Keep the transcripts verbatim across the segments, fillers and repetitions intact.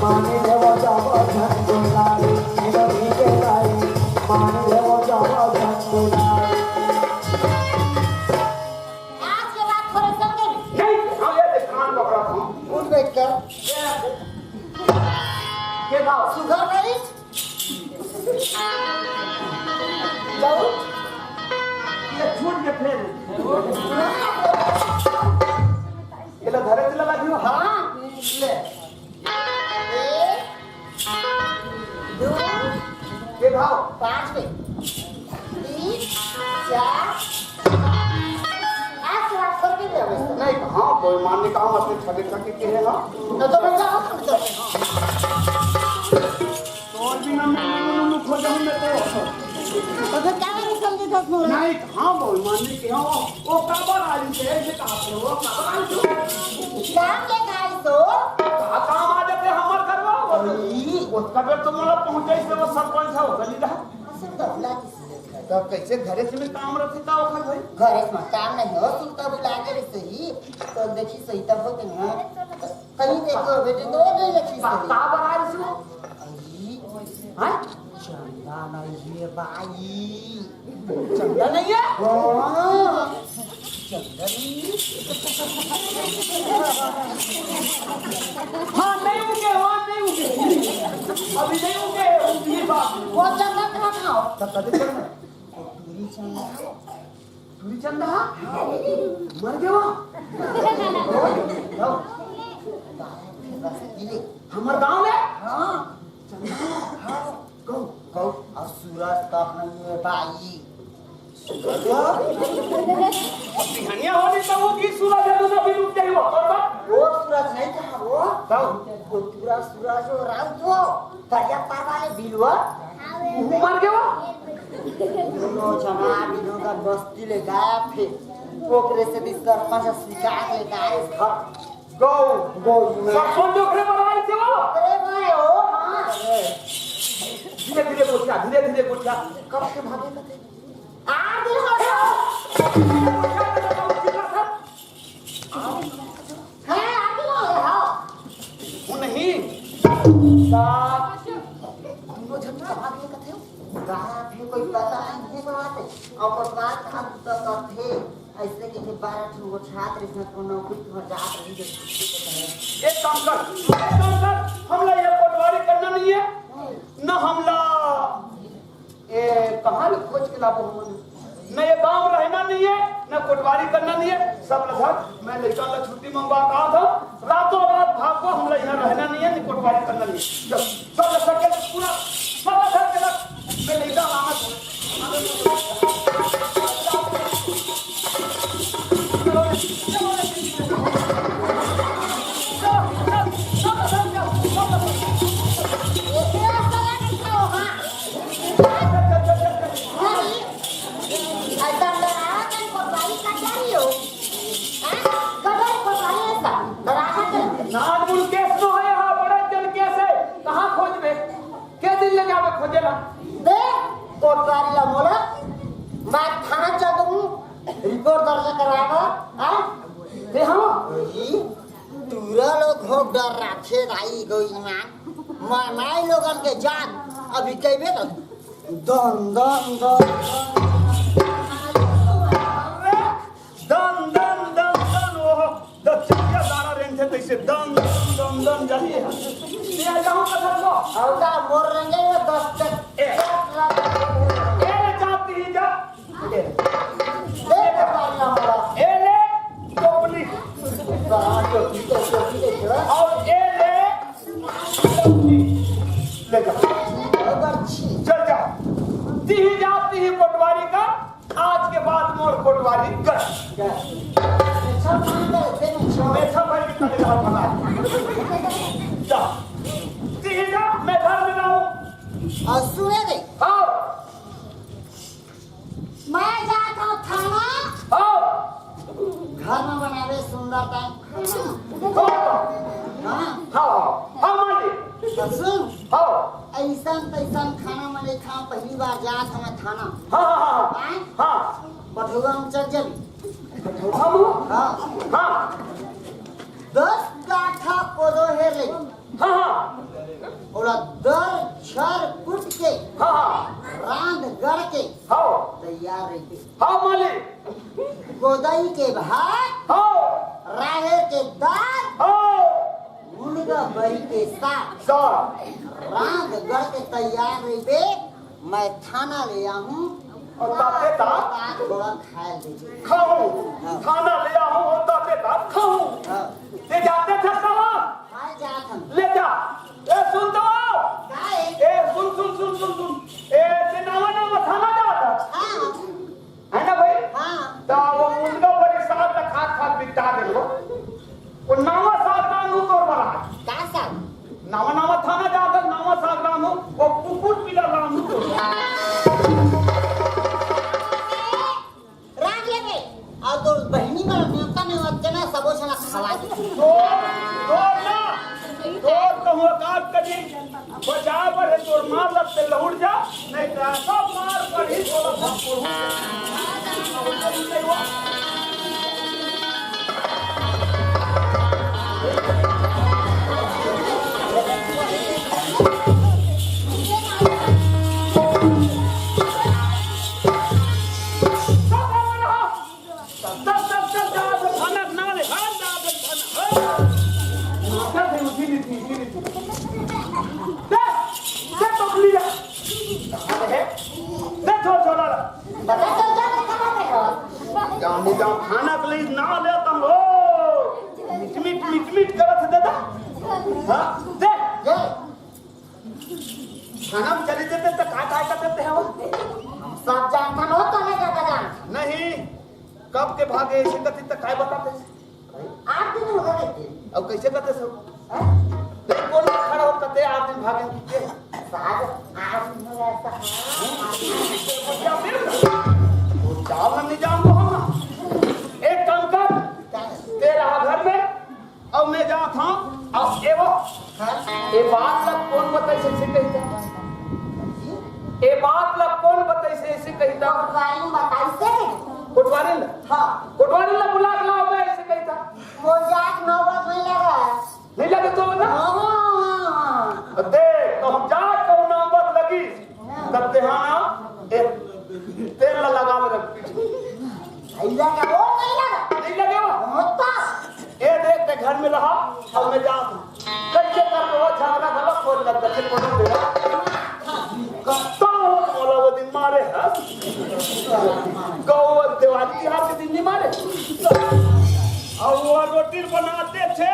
मानी लेवो जावो झंडू लाल, निरमी के लाई, मानी लेवो जावो झंडू लाल। आज के बाद थोड़ा समझे नहीं। नहीं, हम ये देख कान पकड़ा था। उठ बैठ कर। ये था। सुगर नहीं? जाओ। ये छूट के फेर। ये ला धरे से लगा दियो। हाँ, ले। एक, दो, ये भाव। पाँच में। तीन, चार, पाँच। आज के बाद खोल के दे अबे। नहीं, हाँ, कोई मान नहीं कहा, हम अपने छठे छठे के हैं ना। तो, तो मैं जाओ, खोल दो। तोर बिना मैं नुनु नुनु खोजहूँ मैं तो। तो फिर क्या करें, चल दे दस मिनट। नहीं, हाँ, बोल, मान नहीं कि हाँ, वो, वो काबर आई से, ऐसे कहा थे, वो काबर आई से? काम लेके आई तो? कहाँ काम आ जाते हमार घर में? अरे। उसका बेर तो मोला पहुँचे से वो सरपंच है, वो गली रहा। सुन तो बुला किसी ने। तो कैसे घरे से में काम रखे का ओखर भाई? घरे से में काम नहीं हो, सुन तो बुला के रे सही, तो देखी सही तब होते ना। कहीं देखो बेटे, तो नहीं देखी का, सही। का बना रही हो? आई, हाँ? चंदा नहीं है भाई। चंदा नहीं है? हाँ। चंदा नहीं है। हाँ, नहीं उगे, हाँ, नहीं उगे। अभी नहीं उगे, उगी बात। वो चंदा कहाँ था? तो कभी चंदा। टूरी चंदा। टूरी चंदा? मर गया? हमार गाँव में? हाँ। चंदा? हाँ। कौन? कौन? और सूरज तक नहीं है भाई। सूरज? अब बिहनिया होने तो वो की सूरज है, दूसरा भी डूब जाए वो। और बात? वो सूरज नहीं कहा वो? कौन? वो पूरा सूरज वो राउत वो। करिया पार वाले बिलवा? वो मर गया वो? दोनों जना बिलवा का बस्ती ले गया फिर। ओकरे से भी सरपंच शिकायत लेके आए घर। गौ। गौ में। सरपंच ओकरे पर आए थे वो? अरे भाई, ओ, हाँ। धीरे धीरे गोठिया, धीरे धीरे गोठिया। कब के भागे कथे? आठ दिन हो गया। हाँ, आठ दिन हो गया, हाँ। वो नहीं। सात। दोनों झन कहाँ गए कथे हो? कहाँ भी कोई पता नहीं है बात है। और कोई बात हम तो करथे। ऐसे कि थे बारह ठो वो छात्र इसमें को नौकरी तुम्हारे जात रही है। एक काम कर, एक काम कर, हमला ये पटवारी करना नहीं है, न हमला, ए, कहाँ ले खोज के लाबो हमन, न ये गांव रहना नहीं है, न पटवारी करना नहीं है, सब लगा, मैं लड़का ला छुट्टी मंगवा कहा था, रातों रात भागो, हमला यहाँ रहना नहीं है, न पटवारी करना नहीं है। चल, सब लगा के पूरा, सब लगा के रख, मैं लड़का लाना था। नानमुन केस नो है, हाँ, बड़े जन केस है। कहाँ खोजबे? के दिन ले जाबे खोजे ला? दे, कोटवारी ला मोला, मैं थाना चल दूँ, रिपोर्ट दर्ज करावा, हाँ? दे हाँ। ई, तूरा लोग हो डर राखे दाई गो ईमान, मैं माई लोगन के जान, अभी कहबे तो दन, दन, दन, दन। दन, दन, दन, दन, ओहो, दस चकिया दारा रेंथे तैसे दन, दन, दन, दन जाही है। ये आ जाओ कथा को। औदा मोर रंगे ये दस तक। ए। ए रे जाती ही जा। ए। ए रे पारिया वाला। ए ले टोपली। बाहर टोपली, टोपली, टोपली। और ए ले टोपली। ले जा। अगर छी। चल जा। ती ही जा, ती ही पटवारी का। आज के बाद मोर कोटवारी कर। अच्छा, मान ले, फिर अच्छा। मैं सब भाई की तरह हाथ बना। जा। ठीक है, मैं घर में रहूं। और सुने दे। हाँ। मैं जाता हूँ थाना। हाँ। घर में बनावे सुंदर टाइप खाना। हाँ। हाँ। हाँ, मान ले। तो सुन। हाँ। ऐसन तैसन खाना मैं नहीं खाऊं, पहली बार जात हूँ मैं थाना। हाँ, हाँ, हाँ, हाँ। आए? हाँ। बठुआ में चल जाबी। बठुआ में? हाँ। हाँ। दस गाठा कोदो हेर ले। हाँ, हाँ। दर छर कुट के हाँ। रांध गढ़ के हाँ। तैयार रहिबे। हाँ मालिक। गोदई के भात हाँ। राहेर के दाल हाँ। मुनगा बरी के साग साग। रांध गढ़ के तैयार रहिबे। मैं थाना ले आहूं। अउ ताते ता? तात बड़ा खाए दे। खाहूं। हाँ। थाना ले आहूं, अउ ताते ता खाहूं। हाँ। ले जाते थे सवा? खाए जात हन। ले जा। ए, सुन तो। काय? ए, सुन, सुन, सुन, सुन, सुन। ए, ते नवा, नवा थाना जात हस? हाँ। है ना भाई? हाँ। त वो मुनगा बरी साग त खात, खात बिता देलो। वो नवा साग नानू तोर बना। का साग? नवा नवा थाना जाकर नवा साग नानू, वो कुकुर पीला नानू तोर। राख लेबे। अउ तोर बहिनी मन नेवता नेवत के ना सबो झन ला खवा दे। तोर, तोर ना, तोर कहूँ औकात करी। बचा बर हे तोर मार लग से लहुट जा, नहीं तो ऐसा मार पड़ी तोला सब कोहू। जाने जाओ खाना के लिए ना लेता हो। मिट, मिट, मिट, मिट करत हे दादा। हाँ, दे। खाना में चले देते तो का, का करते हैं वो? सब जानता हो तो नहीं जाता जान। नहीं, कब के भागे ऐसे कथी तक काय बताते? आठ दिन हो गए थे। अब कैसे करते सब? हैं? नहीं, कौन खड़ा हो, कते आठ दिन भागे पीछे? साहब, आठ दिन हो गया, साहब। क्या फिर? वो चाल नहीं जानते हो ना। एक काम कर, क्या? तेरा घर में अउ मैं जात हंव, अउ ए वो, हाँ? ए बात ला कोन बताइस अइसे कहिथे? ए बात ला कोन बताइस अइसे कहिथे? कोटवारी में बताइस हे। कोटवारी ला? हाँ। कोटवारी ला बुला के लाव बे अइसे कहिथे। वो जात नौबत नहीं लगा। नहीं लगे तो ना? हाँ, हाँ, हाँ। देख, कहूँ जात कहूँ नौबत लगिस, तब तेहाना ए तेल ला लगा ले रख पीछे। नहीं लगा, वो नहीं लगा। नहीं लगे वो? होता। ए देख, ते घर में रहा, अब मैं जात हंव। कैसे कर लो झगड़ा भला खोल लग दे कोनो बेरा। कत्ता हो बोला वो दिन मारे हस। गौ दिवाली तिहार के दिन नहीं मारे। अउ वो रोटी बनाते थे,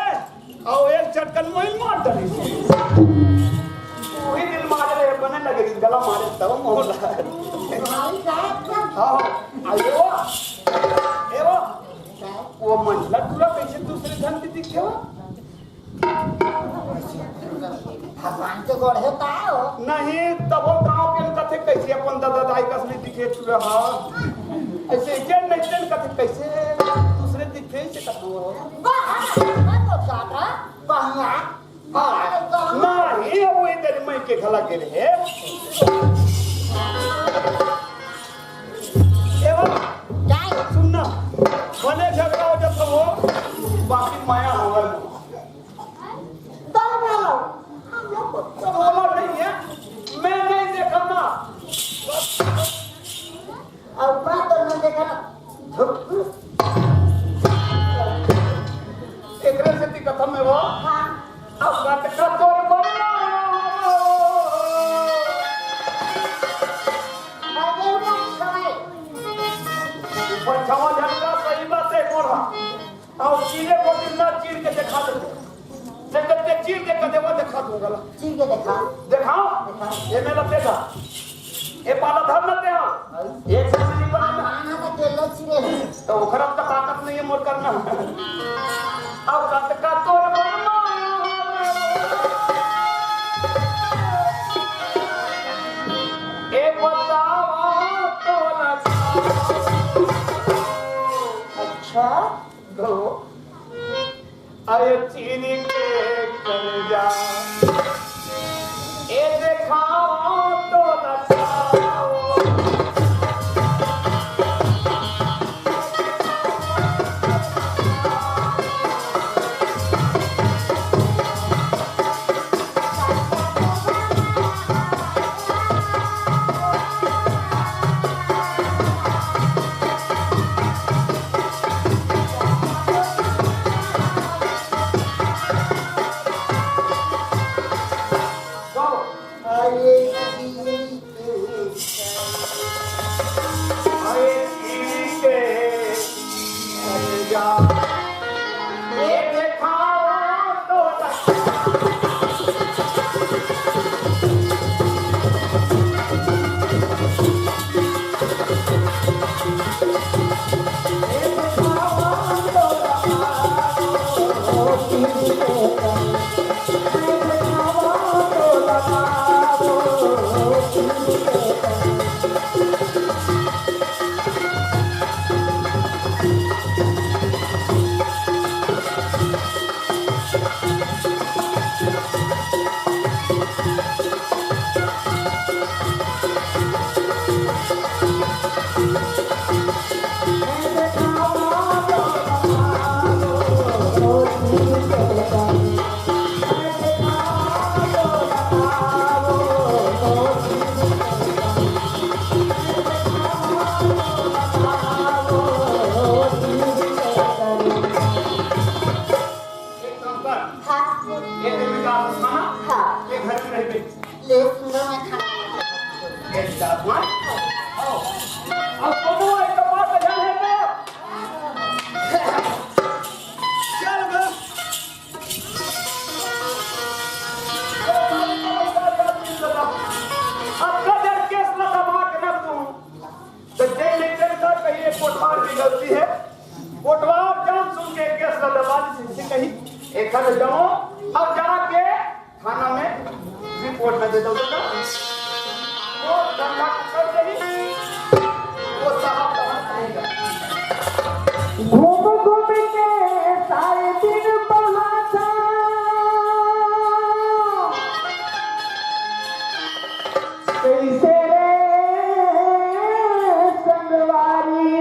अउ एक चटकन मोहिल मार डरिस। वही दिन मारे रहे, बने लगे दिन गला मारे तब मोहला। हाँ, हाँ। आ, ए वो, ए वो, वो मंझला टूरा कैसे दूसरे झन के दिखे हो? भगवान के गोड़ हे का हो? नहीं, तब वो गाँव के कथे कैसे अपन दादा दाई कस नहीं दिखे टूरा हा। ऐसे के नहीं तेन कथे कैसे दूसरे दिखे से कथे हो। वाह, मैं तो जाता, बढ़िया। हाँ, नहीं, वो इधर मई के घला गिरे हे। ए बाबा, क्या? सुन ना, भले झगड़ा हो जाता हो, बाकी माया होगा नहीं। तो बोलो, हम लोग को तो बोलो नहीं है, मैं नहीं देखा ना। अब बात तो नहीं देखा ना। एकरे सेती कथम में वो, हाँ। अब बात का तोर बोलना। अरे वो समय। ऊपर छवा झटका सही बात है, बोला। अउ चीरे को दिन ना चीर के दिखा दे। जब तक चीर के कदे वो दिखा दूंगा ला। चीर के दिखा। दिखाओ। दिखा। ये मेला देखा। ये पाला धर लेते हैं। एक साथ नहीं बना। आना तो केलो चीरे। तो ओकरा तो ताकत नहीं है मोर करना। अब कत का तोर बनमा। एक बताओ तो लगा। अच्छा। दो। अरे चीनी के कलेजा, ए देखाओ तो बताओ। अब कोनो एक बात ध्यान है ना? चल गा। अब कदर केस ला दबा के रख दूं, तो जेल में चल जा, कहीं एक कोटवार की गलती है। कोटवार जान सुन के केस ला दबा दी, कहीं एक जाओ, अब जाके थाना में रिपोर्ट न दे दो बेटा। वो धंधा कर दे, वो साहब कहाँ आएगा? घूम घूम के सारे दिन बहाता, कैसे रे संगवारी,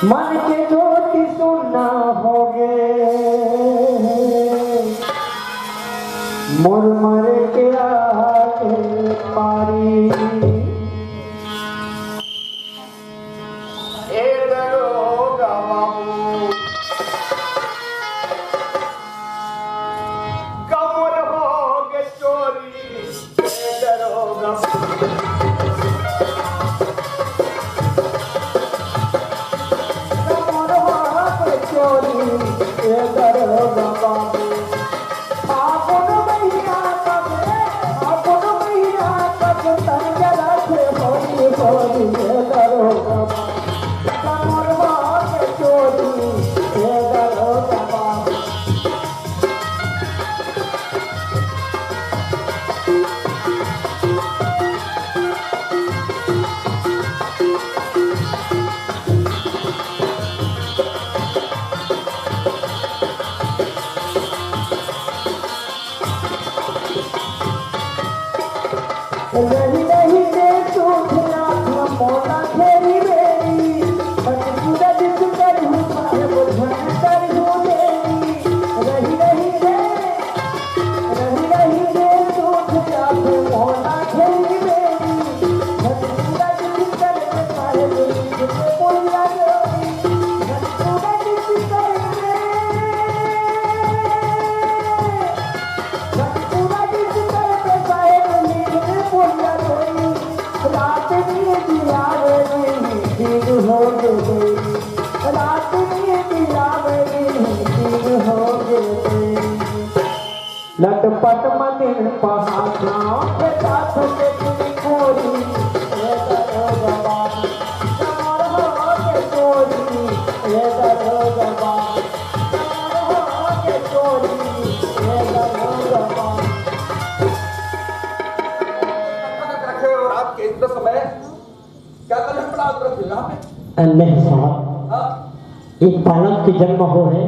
मन के ज्योति सुन्ना होगे, मोर मरे के आगे पारी। ए दरोगा बाबू, कमर होगे चोरी, ए दरोगा बाबू। कमर होगे चोरी, ए दरोगा बाबू। फागुन महीना कब रे, फागुन महीना कब तन जरा से होली होली, ए दरोगा बाबू। कमर होगे चोरी, ए दरोगा बाबू। रही रही के चूठला मोला घेरी बेरी, बचपुरा जिस करू साहेब भन करू देरी। रही रही के, रही रही के चूठला मोला घेरी बेरी, बचपुरा जिस करू साहेब लिख के बोला जोरी। बचपुरा जिस करू रात नींद आवे नहीं, दिन हो गए। रात नींद आवे नहीं, दिन हो गए। लटपट मदिन पहाड़ नाव पे साथ के तुम कोरी, ए दरोगा बाबू, कमर हो के चोरी, ए दरोगा बाबू, कमर हो के चोरी, ए दरोगा बाबू। रखे हो रात के इतने समय क्या कर रहे हैं? बड़ा उतरत हो यहाँ पे? अ, नहीं साहब, हाँ? एक बालक के जन्म हो है,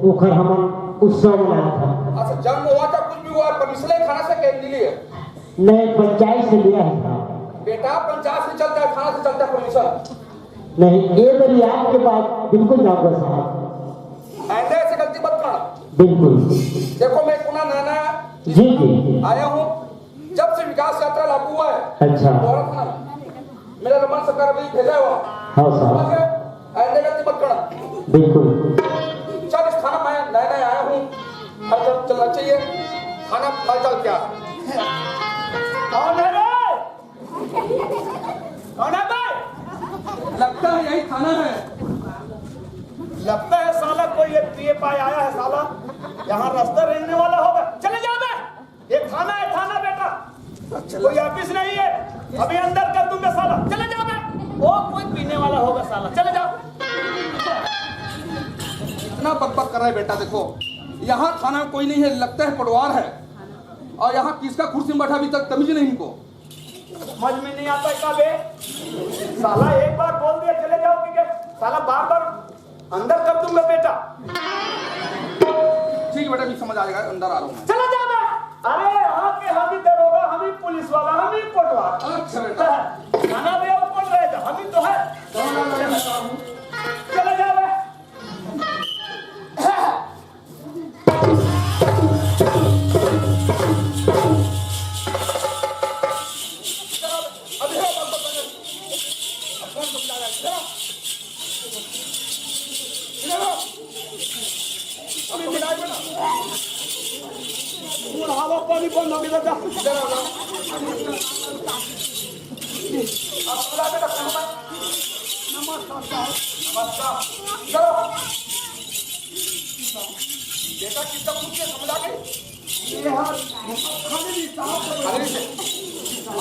ओकर हमन उत्सव मनात हन। अच्छा, जन्म हुआ था, कुछ भी हुआ, परमिशन है थाना से के लिए? नहीं, पंचायत से लिया है साहब। बेटा, पंचायत से चलता है, थाना से चलता है परमिशन? नहीं, ये मेरी आपके बात बिल्कुल जाऊंगा साहब। आइंदा ऐसी गलती मत करना। बिल्कुल। देखो, मैं पुनः नया नया जी, जी। आया हूँ, जब से विकास यात्रा लागू हुआ है, अच्छा। दोबारा थाना मेरा रमन सरकार अभी भेजा हुआ। हाँ, साहब। समझ गए? आइंदा गलती मत करना। बिल्कुल। चल, इस थाना में नया नया आया हूँ, हलचल चलना चाहिए। थाना हलचल क्या है? कौन है बे? कौन है बे? लगता है यही थाना है। लगता है साला कोई एक पीए पाए आया है साला, यहाँ रास्ता रेंगने वाला होगा। चले जाओ बे। ये थाना है, थाना बेटा। अच्छा, कोई ऑफिस नहीं है, अभी अंदर कर दूंगा साला। चले जाओ बे। वो कोई पीने वाला होगा साला, चले जाओ। इतना बकबक कर रहा है बेटा, देखो, यहाँ थाना कोई नहीं है, लगता है पटवार है। और यहाँ किसका कुर्सी में बैठा, अभी तक तमीज नहीं इनको। समझ में नहीं आता क्या बे? साला एक बार बोल दिया चले जाओ, ठीक है? साला बार बार अंदर कर दूंगा बेटा। ठीक है बेटा, अभी समझ आ जाएगा, अंदर आ रहा हूँ मैं। चला जा बे। अरे, यहाँ के हम ही दरोगा, हम ही पुलिस वाला, हम ही कोटवार। अच्छा बेटा। थाना में वो बोल रहे थे, हम ही तो है। चला जा बे। बुढ़ावा पानी बंद हो गया था। अब बुला के रखना होगा। नमस्कार साहब। नमस्कार। चलो। बेटा, कितना पूछ के समझा के? ये हाँ, खाली नहीं साहब। खाली नहीं।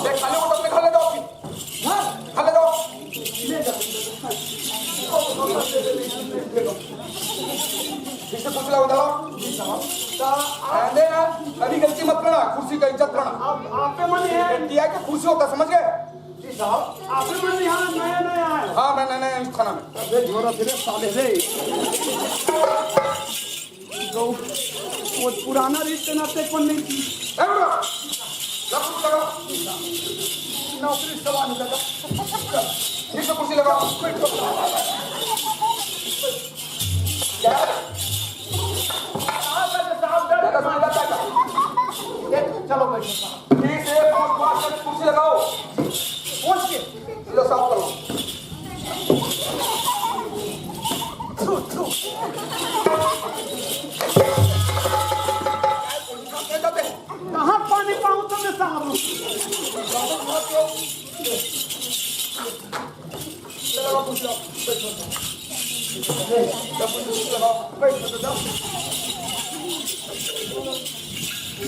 देख, खाली होटल में खा ले जाओ फिर। हाँ। खा ले जाओ। ले जाओ। ठीक से पूछ लो, बताओ। जी साहब। तो आप रहने देना, कभी गलती मत करना, कुर्सी का इज्जत करना। आप, आप पे मन है। ये टीआई के कुर्सी होता, समझ गए? जी साहब, आप ही मन यहाँ नया नया आए हो। हाँ, मैं नया नया हूँ इस थाना में। अबे झोरा फिरे साले रे। गौ, वो पुराना रीत के नाते कौन नहीं की? ए, उठो। लग कुर्सी लगाओ। नौकरी सवाल लगा। ठीक से कुर्सी लगाओ। बैठो। क्या? साहब, बैठो, साहब, बैठो। ज्यादा समय लगता है क्या? चलो, बैठो, साहब। ठीक से, पाँच, पाँच मिनट कुर्सी लगाओ। पूछ के। लो, साफ करो। थू, थू। कहाँ पानी पाऊँ तो मैं साहब?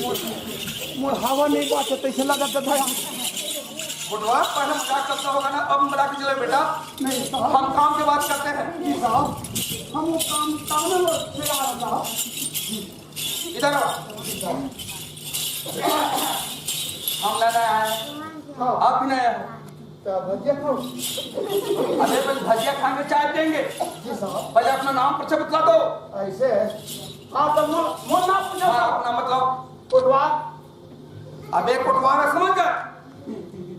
मोर, मोर हवा नहीं बात है, तैसे लगा था भैया। बुढ़वा, पहले मजाक करता होगा ना, अब मजाक नहीं चले बेटा। नहीं साहब। हम काम की बात करते हैं। जी साहब, हम वो काम, काम में वो चला रहा था। इधर आओ। हम नए नए आए हैं। हाँ। आप भी नए हो। तो भजिया खाओ। अरे, पहले भजिया खाएंगे, चाय पियेंगे। जी साहब। पहले अपना नाम परिचय बतला दो। ऐसे है। हाँ, तो मो-, मोर नाम पूछो हाँ, साहब। अपना मतलब। कोटवार। अबे, कोटवार समझ गया?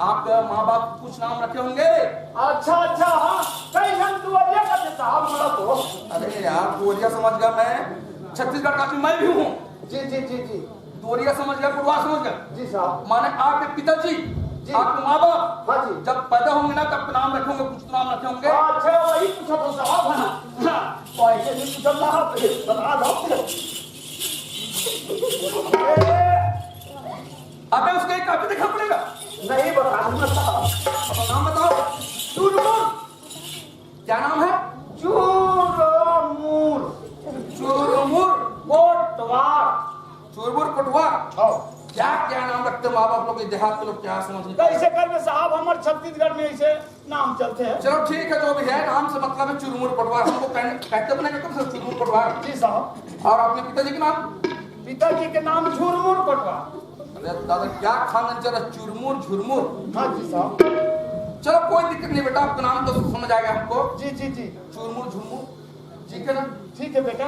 आपके माँ बाप कुछ नाम रखे होंगे। अच्छा, अच्छा, हाँ। कई हम दुआरिया का थे साहब, बोला तो। अरे यार, दुआरिया समझ गया मैं, छत्तीसगढ़ का आदमी मैं भी हूँ। जी, जी, जी, जी। दुआरिया समझ गया, कोटवार समझ गया। जी साहब। माने आपके पिताजी, जी। आपके माँ बाप हाँ जी। जब पैदा होंगे ना, तब नाम रखे होंगे, कुछ तो नाम रखे होंगे। अच्छा, वही पूछा था साहब, है ना? हाँ, तो ऐसे नहीं पूछा साहब, बता दो। अबे, उसका एक कॉपी देखना पड़ेगा। नहीं बताऊंगा साहब। अपना नाम बताओ। चुरमुर। क्या नाम है? चुरमुर। चुरमुर। कोटवार। चुरमुर कोटवार। हाँ। क्या, क्या नाम रखते हैं माँ बाप लोग, ये देहात के लोग क्या समझ नहीं पाते? कैसे कर में साहब, हमारे छत्तीसगढ़ में ऐसे नाम चलते हैं। चलो ठीक है, जो भी है, नाम से मतलब है चुरमुर कोटवार। हमको कहने, कहते बनेगा कम से कम चुरमुर कोटवार। जी साहब। और अपने पिताजी के नाम? पिताजी के नाम झुरमुर कोटवार। अरे दादा, क्या खानन चल रहा, चुरमुर झुरमुर। हाँ जी साहब। चलो कोई दिक्कत नहीं बेटा, आपका नाम तो समझ आ गया हमको। जी, जी, जी। चुरमुर झुरमुर, ठीक है ना? ठीक है बेटा।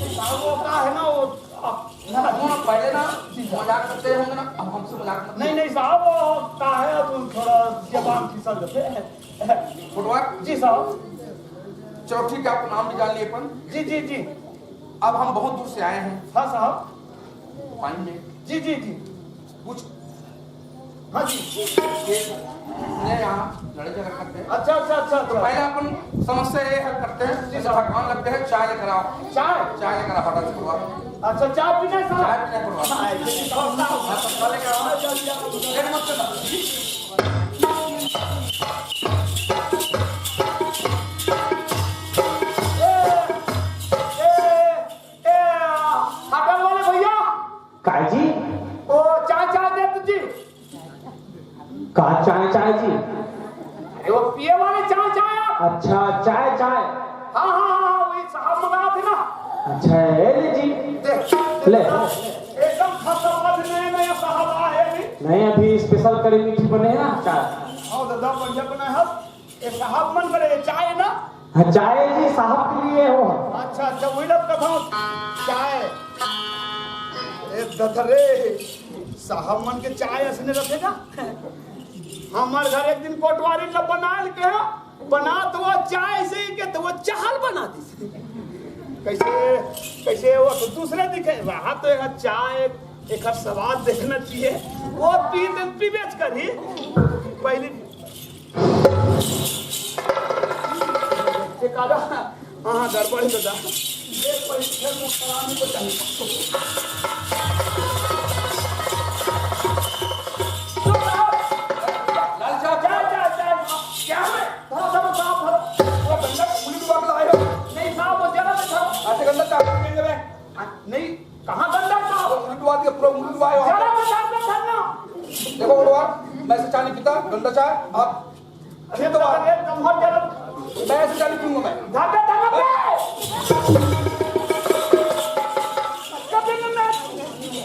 साहब, वो का है ना, वो आप ना, वो ना, पहले ना जी साहब। मजाक करते होंगे ना, अब हमसे मजाक मत नहीं, नहीं साहब, वो का है, अब थोड़ा जबान फिसल जाते हैं। कोटवार? जी साहब। चलो ठीक है, आपका नाम भी जान लिए अपन। जी, जी, जी। अब हम बहुत दूर से आए हैं। हाँ साहब। पानी में जी, जी, जी। कुछ हाँ जी। ये, ये यहाँ लड़ाई झगड़ा करते हैं। अच्छा, अच्छा, अच्छा, तो अच्छा। पहले अपन समस्या ये हल करते हैं, जी जैसे साहब। थकान लगते हैं, चाय लेकर आओ। चाय? चाय लेकर आओ, फटाक से बुआ। अच्छा, चाय पीना है साहब? चाय पीना है बुआ। हाँ, ये भी साहब, साहब। हाँ, तो चाय लेकर आओ। हाँ, जल्दी आओ। लेट मत करना। ए, ए, ए, होटल वाले भैया। काय जी? ओ, चाय, चाय दे तुझे। का चाय, चाय जी? अरे, वो पिए वाले चाय, चाय आप। अच्छा, चाय, चाय। हाँ, हाँ, हाँ, हाँ, वही साहब मंगा थे ना। अच्छा, ये ले जी। दे। ले। एकदम खतरनाक नया, नया साहब आए हैं अभी। नहीं, अभी स्पेशल कड़ी मीठी बने हैं ना, चाय। हाँ, दादा, बढ़िया बना है। ए साहब मन करे चाय ना? हाँ, चाय जी साहब के लिए हो। अच्छा, अच्छा, वही लोग कथा चाय। ए ददा रे, साहब मन के चाय असने रथे ना। हमार घर एक दिन कोटवारी ला बनाए के है, बना तो वो चाय से ही के तो वो चाहल बना दी। कैसे, कैसे वो तो दूसरे दिखे, रहा तो एक चाय, एक स्वाद देखना चाहिए। वो पी, पीबेच करी। पहली ये काला, हाँ, हाँ, गड़बड़ है दादा। ये परीक्षा में कराने को चाहिए। के पूरा मुंह डुबाए हो आप। जरा तो दांत में धरना। देखो बड़वा, मैं ऐसे चाय नहीं पीता, गंदा चाय। आप अरे तो बाबा, एक कम हो जरा। मैं ऐसे चाय नहीं पीऊंगा मैं। दांत में धरना बे।